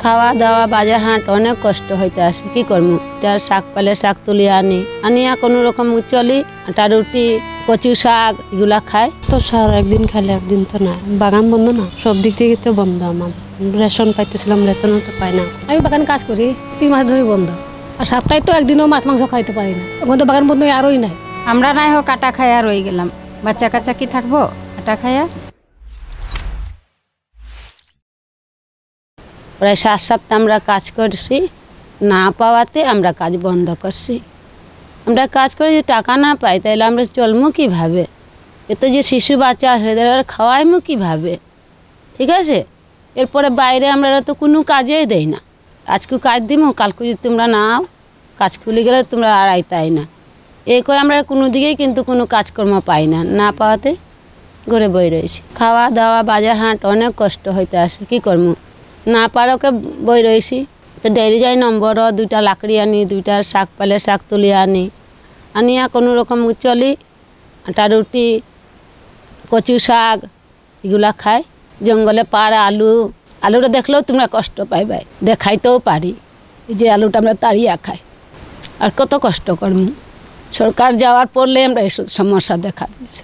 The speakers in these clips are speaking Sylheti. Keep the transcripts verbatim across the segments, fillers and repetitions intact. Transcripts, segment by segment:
খাওয়া দাওয়া, বাজার হাট, অনেক কষ্ট হইতে আসে, কি করমু? তার শাক পালে শাক তুলি আনি, আনিয়া কোনো রকম চলি, আটা রুটি, কচু শাক এগুলা খাই। তো স্যার, একদিন খাইলে একদিন তো না, বাগান বন্ধ না, সব দিক থেকে তো বন্ধ আমার। রেশন পাইতেছিলাম, রেশনও তো পাই না। আমি বাগানে কাজ করি, তিন মাস ধরে বন্ধ। আর সপ্তাহে তো একদিনও মাছ মাংস খাইতে পারি না, এখন তো বাগান বন্ধ হয়ে আরোই নাই। আমরা নাই হোক আটা খাইয়া রয়ে গেলাম, বাচ্চা কাচ্চা কি থাকবো আটা খাইয়া? প্রায় সাত সপ্তাহ আমরা কাজ করছি, না পাওয়াতে আমরা কাজ বন্ধ করছি। আমরা কাজ করে যদি টাকা না পাই, তাহলে আমরা চলবো কিভাবে? এত যে শিশু বাচ্চা আছে, এদের আর খাওয়াইমু কিভাবে? ঠিক আছে, এরপরে বাইরে আমরা তো কোনো কাজেই দেই না। আজকে কাজ দিমু, কালকে যদি তোমরা না আও, কাজ খুলে গেলে তোমরা আর আইতাই না। এই কয় আমরা কোনো দিকেই কিন্তু কোনো কাজকর্ম পাই না, না পাওয়াতে ঘরে বই রয়েছি। খাওয়া দাওয়া, বাজার হাট, অনেক কষ্ট হইতে আসে, কি করমু? না পারকে বই রয়েছি। তো ডেইলি যাই নম্বর, দুইটা লাকড়ি আনি, দুইটা শাক পালে শাক তুলি আনি, আনিয়া কোনো রকম চলি। আটা রুটি, কচু শাক, এগুলা খাই। জঙ্গলে পার আলু, আলুটা দেখলেও তোমরা কষ্ট পাইবাই, দেখাইতেও পারি। এই যে আলুটা আমরা তাড়িয়া খাই, আর কত কষ্ট করমু। সরকার যাওয়ার পরলে আমরা এই স-, সমস্যা দেখা দিছে।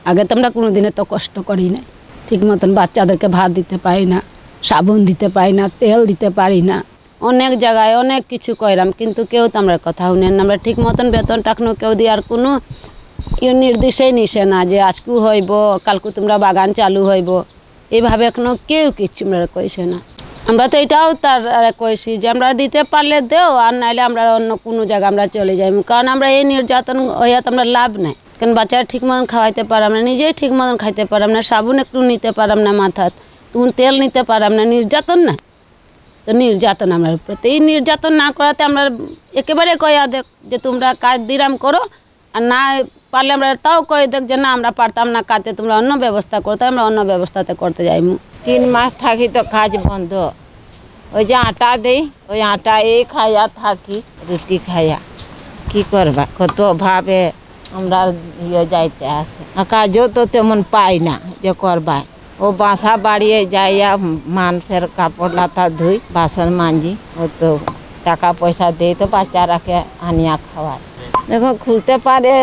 আগে তো আমরা কোনোদিন এত কষ্ট করি নাই। ঠিক মতন বাচ্চাদেরকে ভাত দিতে পারি না, সাবুন দিতে পারি না, তেল দিতে পারি না। অনেক জায়গায় অনেক কিছু কইরাম, কিন্তু কেউ তো আমরা কথা হুনেন না। আমরা ঠিক মতন বেতন টাকনো কেউ দিয়ার কোনো ইয়ে নির্দেশই নিছে না যে আজকু হইব, কালকু তোমরা বাগান চালু হইব। এইভাবে এখনো কেউ কিচ্ছু আমরা কইছে না। আমরা তো এটাও তার আরে কইছি যে আমরা দিতে পারলে দেও, আর নাইলে আমরা অন্য কোনো জায়গা আমরা চলে যাইমু, কারণ আমরা এই নির্যাতন হইয়া তো আমরা লাভ নাই। কারণ বাচ্চারা ঠিক মতন খাওয়াইতে পারাম না, নিজেই ঠিক মতন খাইতে পারাম না, সাবুন একটু নিতে পারাম না মাথাত, তখন তেল নিতে পারাম না, নির্যাতন না? তো নির্যাতন আমরার উপরে। তো এই নির্যাতন না করাতে আমরা একেবারে কইয়া দেখ যে তোমরা কাজ দিরাম করো, আর না পারলে আমরা তাও কই দেখ যে না, আমরা পারতাম না কাতে, তোমরা অন্য ব্যবস্থা করতে, আমরা অন্য ব্যবস্থাতে করতে যাইমু। তিন মাস থাকি তো কাজ বন্ধ। ওই যে আটা দেই, ওই আটা এই খাইয়া থাকি, রুটি খাইয়া। কি করবা, কত ভাবে আমরা ইয়ে যাইতে আসে। আর কাজও তো তেমন পাই না যে করবা। ও বাসা বাড়িয়ে যাইয়া মানুষের কাপড় লাতা ধুই, বাসন মাঞ্জি, ও তো টাকা পয়সা দেই তো বাচ্চারাকে আনিয়া খাওয়ায়। দেখো, খুলতে পারে,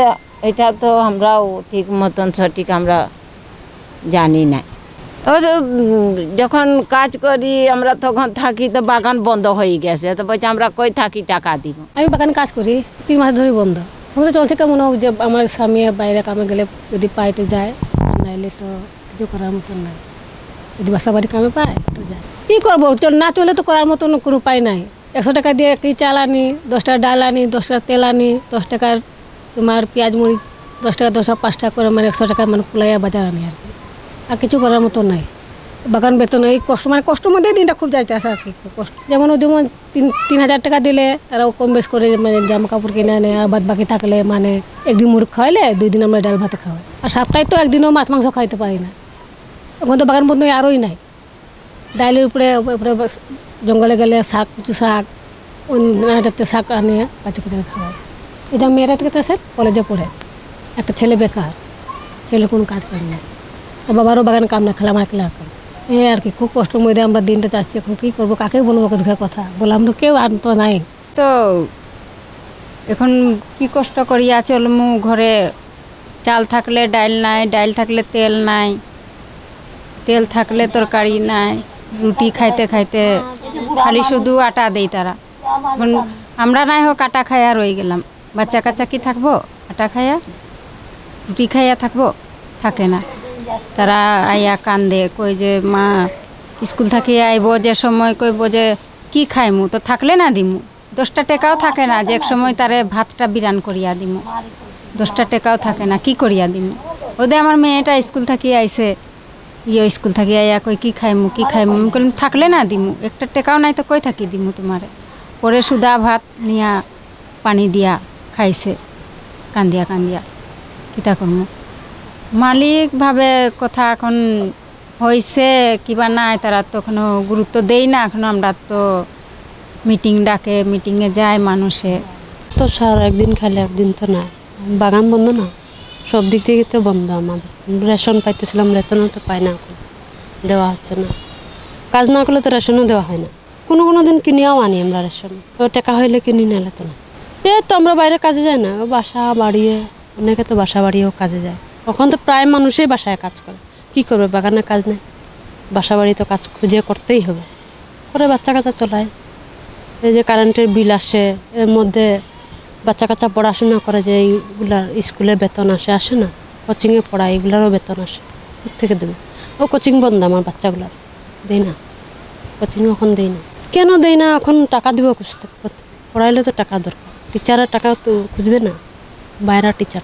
এটা তো আমরাও ঠিক মতন সঠিক আমরা জানি না। ও যে, উম, যখন কাজ করি আমরা তখন থাকি তো বাগান বন্ধ হয়ে গেছে, তো বলছে আমরা কই থাকি টাকা দিব। আমি বাগানে কাজ করি, তিন মাস ধরে বন্ধ। এখন তো চলছে কেমন, ও যে আমার স্বামী বাইরে কামে গেলে যদি পায় তো যায়, আর নাইলে তো কিছু করার মতন নাই। যদি বাসা বাড়ি কামে পায় তো যায়। কি করবো, চল, না চললে তো করার মতন কোনো উপায় নাই। একশো টাকা দিয়ে কি চাল আনি, দশ টাকা ডাল আনি, দশ টাকা তেল আনি, দশ টাকার তোমার পেঁয়াজ মরিচ, দশ টাকা, দশ টাকা, পাঁচ টাকা করে, মানে, একশো টাকা, মানে, কুলাইয়া বাজার আনি আর কি। আর কিছু করার মতো নাই। বাগান বেতন, এই কষ্ট, মানে, কষ্টর মধ্যেই দিনটা খুব যাইতে আসে আর কি, খুব কষ্ট। যেমন, ও যেমন তিন, তিন হাজার টাকা দিলে তারাও কম বেশ করে, মানে, জামা কাপড় কিনে আনে, আর বাদ বাকি থাকলে, মানে, একদিন মুরগ খাওয়াইলে দুই দিন আমরা ডাল ভাত খাওয়াই। আর সপ্তাহে তো একদিনও মাছ মাংস খাইতে পারি না। এখন তো বাগান বন্ধ হয়ে আরোই নাই। ডাইলের উপরে, উপরে বাস-, জঙ্গলে গেলে শাক, কচু শাক, অন্য নানা জাতের শাক আনে, বাচ্চা কাচ্চাকে খাওয়ায়। এটা মেয়েরা থেকে আছে, কলেজে পড়ে, একটা ছেলে বেকার, ছেলে কোনো কাজ করে না। তো বাবারও বাগানে কাম না, খেলা মার খেলা এখন। এই আর কি, খুব কষ্ট মধ্যে আমরা দিনটা যাচ্ছি। এখন কী করবো, কাকে বলবো দুঃখের কথা? বললাম তো কেউ আর তো নাই। তো এখন কি কষ্ট করিয়া চলমু? ঘরে চাল থাকলে ডাইল নাই, ডাইল থাকলে তেল নাই, তেল থাকলে তরকারি নাই। রুটি খাইতে খাইতে খালি শুধু আটা দেই তারা। এখন আমরা নাই হোক আটা খাইয়া রয়ে গেলাম, বাচ্চা কাচ্চা কি থাকবো আটা খাইয়া? রুটি খাইয়া থাকবো? থাকে না। তারা আইয়া কান্দে, কই যে, "মা, স্কুল থাকি আইবো যে সময় কইবো যে, 'কি খাইমু?' তো থাকলে না দিমু।" দশটা টেকাও থাকে না যে এক সময় তারে ভাতটা বিরান করিয়া দিমু। দশটা টেকাও থাকে না, কি করিয়া দিমু? ওদে আমার মেয়েটা স্কুল থাকি আইছে, ইয়ে, স্কুল থাকি আইয়া কই, "কি খাইমু, কি খাইমু?" আমি কইলাম, "থাকলে না দিমু, একটা টেকাও নাই তো কই থাকি দিমু তোমারে?" পরে সুদা ভাত নিয়া পানি দিয়া খাইছে, কান্দিয়া কান্দিয়া। কিতা করমু? মালিক ভাবে কথা এখন হইছে কিবা নাই, তারা তো এখনো গুরুত্ব দেই না। এখনো আমরা তো মিটিং ডাকে, মিটিংয়ে যায় মানুষে। তো স্যার, একদিন খাইলে একদিন তো না, বাগান বন্ধ না, সব দিক থেকে তো বন্ধ আমাদের। রেশন পাইতেছিলাম, রেশনও তো পাই না, এখন দেওয়া হচ্ছে না। কাজ না করলে তো রেশনও দেওয়া হয় না। কোনো কোনো দিন কিনিয়াও আনি আমরা রেশন। তো টাকা হইলে কিনি, নাইলে তো না। এই তো আমরা বাইরে কাজে যাই না, বাসা বাড়িয়ে, অনেকে তো বাসা বাড়িয়েও কাজে যায়। এখন তো প্রায় মানুষই বাসায় কাজ করে, কি করবে, বাগানে কাজ নেই, বাসা বাড়ি তো কাজ খুঁজে করতেই হবে। করে বাচ্চা কাচ্চা চলায়। এই যে কারেন্টের বিল আসে, এর মধ্যে বাচ্চা কাচ্চা পড়াশোনা করে, যে এইগুলার স্কুলে বেতন আসে, আসে না, কোচিংয়ে পড়ায়, এগুলারও বেতন আসে, কোত্থেকে দেবে? ও কোচিং বন্ধ আমার বাচ্চাগুলার, দেই না, কোচিংও এখন দেই না। কেন দেই না? এখন টাকা দিব কোত্থেকে? পড়াইলে তো টাকা দরকার, টিচারের টাকা তো খুঁজবে না, বাইরা টিচার।